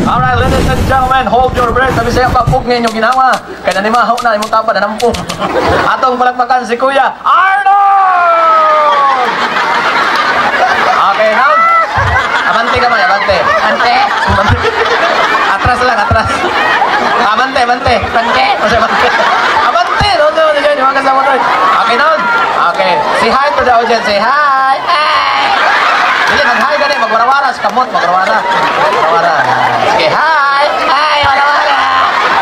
Alright, ladies and gentlemen, hold your breath. Sabi sa'yo, kapog nga inyong ginawa. Kaya nanimaho na, imong tapa, nanampong. Atong palakpakan si Kuya Arnold! Okay, now. Abante ka man, abante. Ante, Abante. Atras lang, atras. Abante, abante. Bante. O siya, abante. Abante! No, no, no, no, kasama to. Okay, now. Okay. Say hi to the audience. Say hi. Hi. Dili, mag-hi gani, magwarawara sa kamot, magwarawara. Magwarawara. Sige, hi. Hi, wala-wala.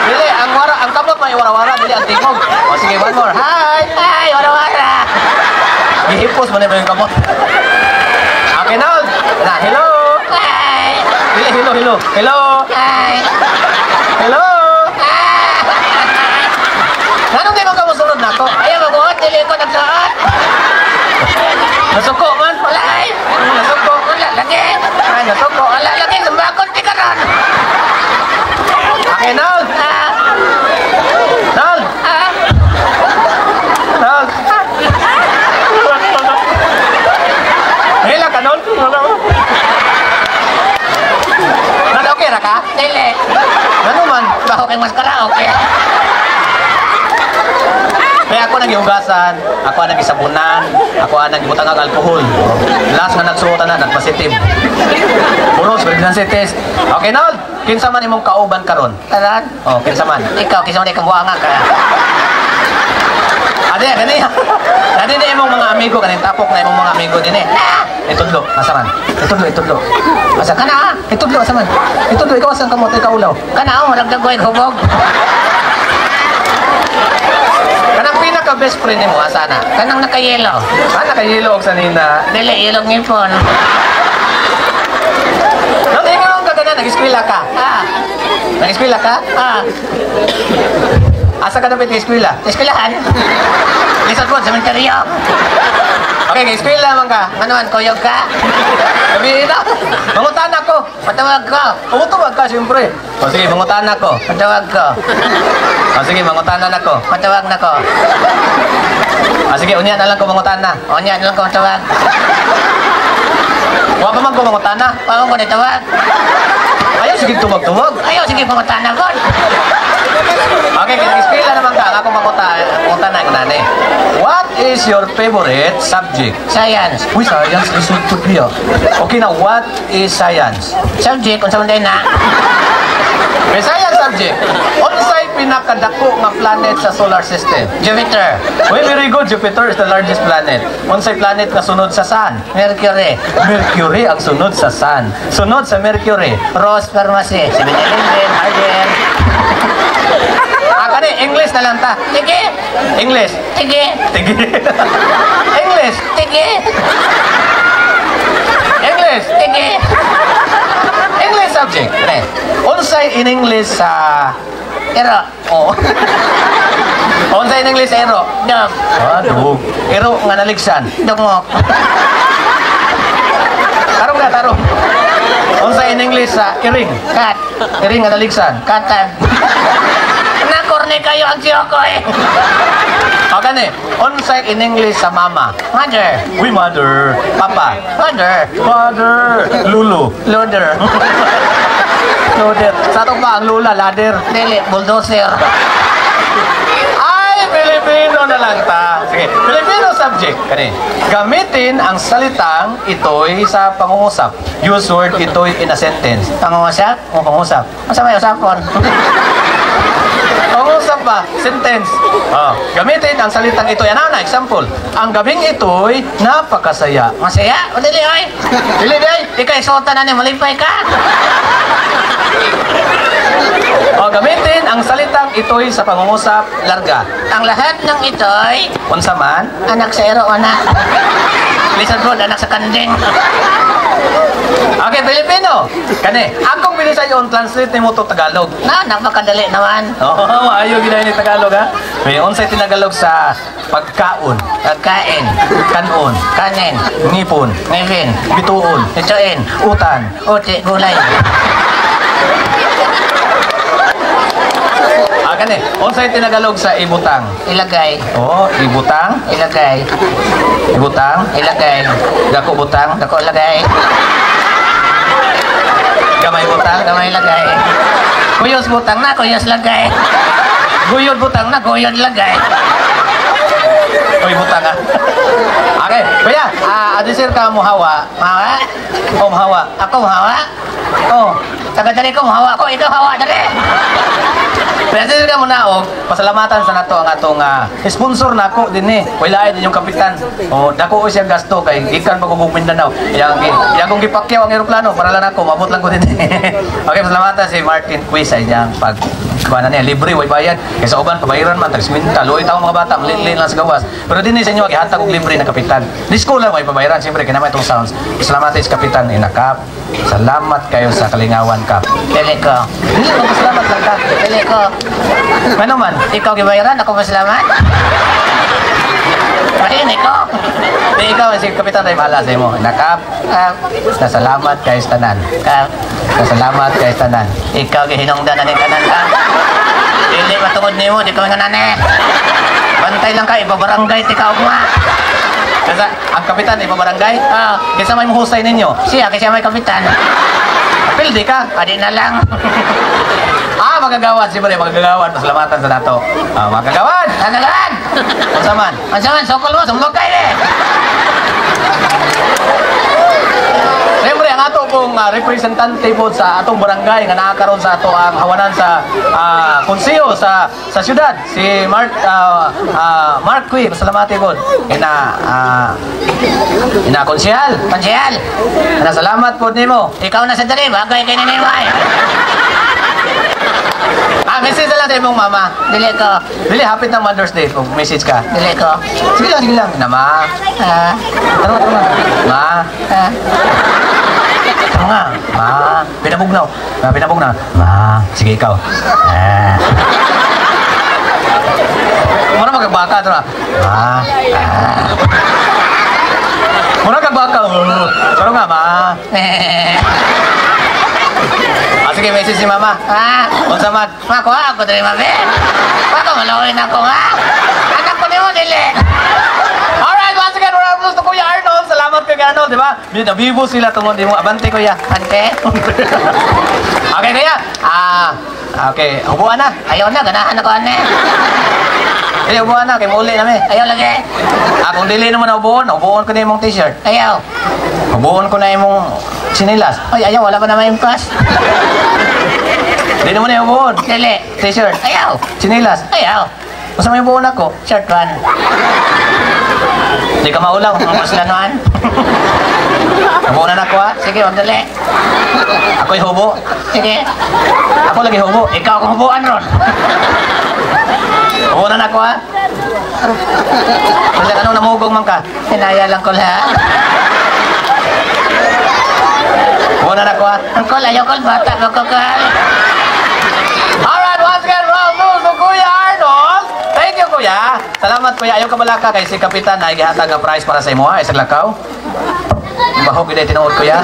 Dili, ang wara, ang kamot may warawara, dili ang tingog. O sige, one more. Hi. Hi, wala-wala. Gihipos mo na ba yung kamot? Okay, now. Na, hello. Hi. Dili, hello, hello. Hello. Hi. Hello. Nganong di man ka mosunod nako? Ayaw maguot, dili ko nagsuot. Nasuko man. Wala ay. Nasuko. Wala lagi. Ay, nasuko. Wala lagi, sumbakon ti karon. Okay, now. Ah, Now. ah. Now. Hila ka nun? Nada, okay ra ka? Dili. Ano man? Baho kay maskara, okay. Kaya ako nang gihugasan, ako ang gisabunan, ako ang gibutang ang alkohol. Last nga nagsuotan na, nagpositive. Puros, pregnancy test. Okay, Nold, kinsa man imong kauban karon? Karon, Oh, kinsa man? Ikaw, kinsa man ikang buanga ka. Ade, gani. Gani na imong mga amigo, kaning tapok na imong mga amigo dinhi. Itudlo, asa man? Itudlo, itudlo. Asa ka na? Itudlo, asa man? Itudlo, ikaw asang kamot, ikaw ulaw. Kana, oh, murag dagoy hubog. Kanang pinaka best friend nimo asa na? Kanang nakayelo. Ah, nakayelo og sanina. Dili, ilong ngipon. Nung ingon ka gana, nag-eskwela ka. Ah, Nag-eskwela ka? ah. Asa ka dapat nag-eskwela? Eskwelahan. Lisod po, sementeryo. Okay, nag-eskwela man ka. Ano man, kuyog ka? Sabihin na. Mangutan ako. Patawag ko. Umutawag ka, siyempre. O sige, mangutan ako. Patawag ko. O sige, mangutanan ako. Patawag na ko. O sige, unya na lang ko mangutana. O niya, lang ko matawag. Wa pa man ko mangutana. Wa ko nitawag. Ayaw, sige, tumag-tumag. Ayaw, sige, pangutana ko. Okay, kaya naman ka. Ang ako mangutana ko nani. What is your favorite subject? Science. Uy, science is good niya. Okay na, what is science? Subject, kung sa man na. May science subject. Unsay pinakadako nga planet sa solar system? Jupiter. Uy, very good. Jupiter is the largest planet. Unsay planet nga sunod sa Sun? Mercury. Mercury ang sunod sa Sun. Sunod sa Mercury. Rose Pharmacy. 7-Eleven, RDM. Ah, kani, English na lang ta. Sige. English. Sige. Tige. English. Sige. English. Sige. English subject. Pre. Unsay in English sa Ero. Oh. Unsay in English sa ero? Dog. Ah, dog. Ero nga naligsan. Dungok. Tarong na, tarong. Unsay in English sa iring? Cat. Iring nga naligsan. Katag. Nakorne kayo ang siyoko eh. O gani, unsay in English sa mama? Mother. Uy, mother. Papa. Father. Father. Lulu. Loader. Loader. Sa ato pa, ang lula, ladder. Dili, bulldozer. Ay, Pilipino na lang ta. Sige, Filipino subject. Kani. Gamitin ang salitang ito'y sa pangungusap. Use word ito'y in a sentence. Pangungusap? O, pangungusap. Masa may usapon? Pangungusap ba? Sentence. Oh. Gamitin ang salitang ito'y. Ano na, example. Ang gabing ito'y napakasaya. Masaya? O dili, oy. Dili, day. Ikaw, isuotan na ni, malipay ka. O, gamitin ang salitang ito'y sa pangungusap, larga. Ang lahat ng ito'y Unsa man? Anak sa ero, anak. Lisod po, anak sa kanding. Okay, Filipino. Kani, akong binisayon, translate nimo to Tagalog. Na, napakadali naman. Oo, oh, ayaw ginawa ni Tagalog ha. May unsay tinagalog sa pagkaon, Pagkain. Kanon, Kanin. Ngipon, Ngipin. Bituon, Bituin. Utan. Uti, gulay. Ah, kani, unsay tinagalog sa ibutang? Ilagay. Oo, ibutang, Ilagay. Ibutang, Ilagay. Dako butang. Dako lagay. Gamay butang. Gamay lagay. Kuyos butang na, kuyos lagay. Guyod butang Na, guyod lagay. Uy, butang ah. Okay, kuya, adisir ka muhawa. Mawa? Oh, muhawa. Ako hawa? Oh. Taga dali ko, hawa ko. Ikaw hawa dali. President ka muna og pasalamatan sa nato ang atong sponsor nako din eh. Wala din yung kapitan. Oh, dako ko siya gasto kay gikan pa ko Mindanao. Yang yang kong gipakyaw ang eroplano para lang ako mabot lang ko din. Okay, pasalamatan si Martin Quiz sa inyang pag kuha na niya, libre, way bayad. Kaysa uban, pabayaran man, tag 50, luoy taong mga bata, malilin lang sa gawas. Pero din sa inyo, gihatag og libre na kapitan. Di school lang, way pabayaran, siyempre, kinamay itong sounds. Salamat sa kapitan, inakap. Salamat kayo sa Kalingawan Cup. Dili ko. Dili, magpasalamat lang ka. Dili ko. Ano man? Ikaw gibayaran, ako pasalamat. Mahin ko. Di ikaw, si Kapitan tayo bahala sa imo. Nakap, nasalamat kayo sa tanan. Kap, Nasalamat kayo sa tanan. ikaw gihinungdan na ni tanan ka. Dili matungod nimo, di ko nga nani. Bantay lang ka, ibabarangay ti ka ugma. Kasi ang kapitan, ipabarangay. Ah, Kaysa may muhusay ninyo. siya kasi may kapitan. Pildi ka. Adi na lang. Ah, magagawan. Siyempre, magagawan. Pasalamatan sa nato. Ah, magagawan! Tagalan! Unsa man? Unsa man sokol mo, sumbag kay eh. Siyempre, ang ato pong representante po sa atong barangay nga nakakaroon sa ato ang hawanan sa konseho sa syudad, si Mark Mark Cui, pasalamati po. Ina ina konsehal. Konsehal, Ina salamat po nimo. ikaw na sa dali, bagay kay ni ay. Ah, message na lang sa imong mama. Dili ko, Dili, hapit ng Mother's Day kung message ka. dili ko. Sige lang, sige lang. Ina, ma. Ah, Tara, tara. Ma. ah. Tara nga. Ma. Pinabugnaw. Ma, pinabugnaw. Ma. Sige, ikaw. Ah. Mura magagbaka. Tara. Ma. Ah. Mura kagbaka. Tara nga, ma. Ah, sige, message si mama. Ah, Unsa man? makuha ako dali mabe. Baka maluoy na ako ha. Anak ko nimo dili. Alright, once again, we're almost to Kuya Arnold. Salamat kay Arnold, di ba? Nabibo sila tungod di mo. Abante, Kuya. Ante, Okay, Kuya. Ah, okay. Hubuan na. ayaw na ganahan ako ane. Eh, hubuan na. Kay mauli na mi. Ayaw lagi. Ah, kung dili naman na hubuon, hubuon ko na imong t-shirt. Ayaw. Hubuon ko na imong sinilas. Ay, ayaw, wala pa naman yung pas. Di naman na hubuon. Dili. T-shirt. Ayaw. Sinilas. Ayaw. Basta may hubuon ako. Short one. Di ka maulaw. Ang maslanuan. Hubuon na ako ha. Sige, wag dali. Ako'y hubo. Sige. Ako lagi hubo. Ikaw akong hubuan ron. Hubuon na ako ha. Kasi anong namugong man ka? Hinaya lang ko lahat. Hubuon na ako ha. Angkol, ayaw kol, bata ko ko kol. Alright, once again, round two to Kuya Arnold. Thank you, Kuya. Salamat, Kuya. Ayaw ka balaka kay si Kapitan na gihatag ang prize para sa imo ha. Isang lakaw. Bahog gid tinuod, Kuya.